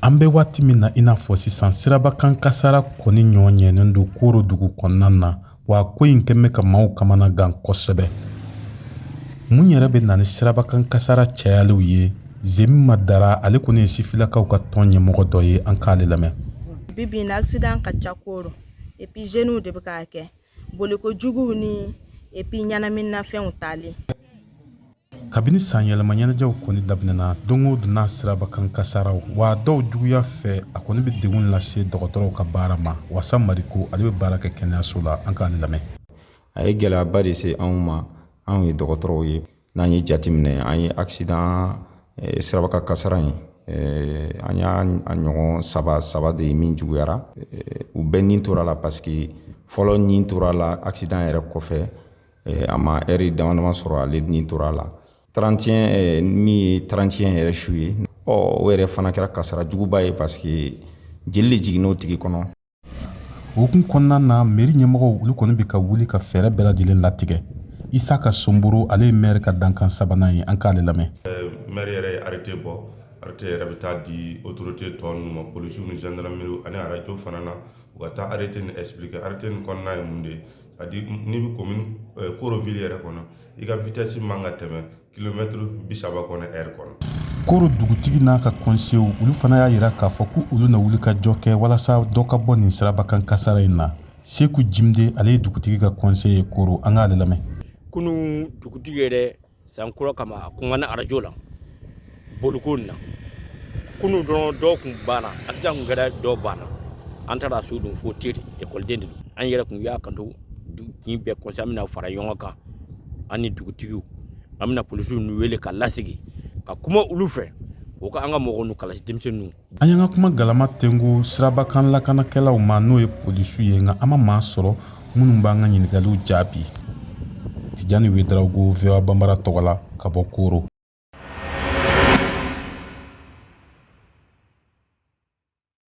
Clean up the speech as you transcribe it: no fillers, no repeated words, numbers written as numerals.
An bɛ waati min na, i n'a fɔ sisan, sirabakan kasara kɔni ɲɔ ɲɛnen don Koro dugu kɔnɔna na, wa ko in kɛn bɛ ka maaw kamana gan kosɛbɛ. Mun yɛrɛ bɛ na ni sirabakan kasara cayaliw ye? Zemi Dara, ale kɔni ye sifilakaw ka tɔn ɲɛmɔgɔ dɔ ye, an k'ale lamɛn. Bi bi in na, accident ka ca Koro, et puis jeunes de bɛ k'a kɛ, boliko juguw ni et puis ɲɛnaminafɛnw tali. Kabini san yɛlɛma ɲɛnajɛw kɔni daminɛna, don o don n'a sirabakan kasaraw, wa dɔw juguya fɛ, a kɔni bɛ degun lase dɔgɔtɔrɔw ka baara ma. Wasa Mariko, ale bɛ baara kɛ kɛnɛyaso la, an k'ale lamɛn. A ye gɛlɛyaba de se anw ma, anw ye dɔgɔtɔrɔw ye. N'an ye jateminɛ, an ye accident siraba kasara in, an y'a ɲɔgɔn saba saba de ye min juguyara. U bɛɛ nin tora la, parce que fɔlɔ nin tora la accident yɛrɛ kɔfɛ, a ma ɛri dama dama sɔrɔ, ale nin tora la. 31, min ye 31 yɛrɛ su ye, ɔ o yɛrɛ fana kɛra kasara juguba ye, parce que jeli de jiginn'o tigi kɔnɔ. O hukumu kɔnɔna na, mairie ɲɛmɔgɔw, olu kɔni bɛ ka wuli ka fɛɛrɛ bɛɛ lajɛlen latigɛ. Isaka Sonboro, ale ye maire ka dankan sabanan ye, an k'ale lamɛn. Maire yɛrɛ ye arrêté bɔ. Arrêté yɛrɛ bɛ taa di autorité tɔ ninnu ma, polisiw ni gendarmerie ani radio fana na, u ka taa arrêté nin expliquer. Arrêté nin kɔnɔna ye mun de ye? C'est à dire, n'i bɛ commune Koro ville yɛrɛ kɔnɔ, i ka vitesse man ka tɛmɛ kilomètre 30 kɔnɔ heure kɔnɔ. Koro dugutigi n'a ka conseil, olu fana y'a yira k'a fɔ ko olu na wuli ka jɔ kɛ walasa dɔ ka bɔ nin sirabakan kasara in na. Seku Jimde, ale ye dugutigi ka conseil ye Koro, an k'ale lamɛn. Kunu, dugutigi yɛrɛ, san kura kama, a kumana arajo la boliko na. Kunu dɔrɔn, dɔw kun banna, accident kun kɛra, dɔw banna. An taara so dun fo teri ekɔliden de don. An yɛrɛ kun y'a kanto kin bɛɛ conseil, an bɛna fara ɲɔgɔn kan, an ni dugutigiw, an bɛna polisiw nu wele ka lasigi ka kuma olu fɛ, o ka an ka mɔgɔw nu kalasi, denmisɛnninw. An y'an ka kuma galama tengu sirabakan lakanakɛlaw ma, n'o ye polisiw ye, nka an ma maa sɔrɔ minnu b'an ka ɲininkaliw jaabi. Tijani Wedarawogo, VOA Banbara tɔgɔ la, ka bɔ Koro.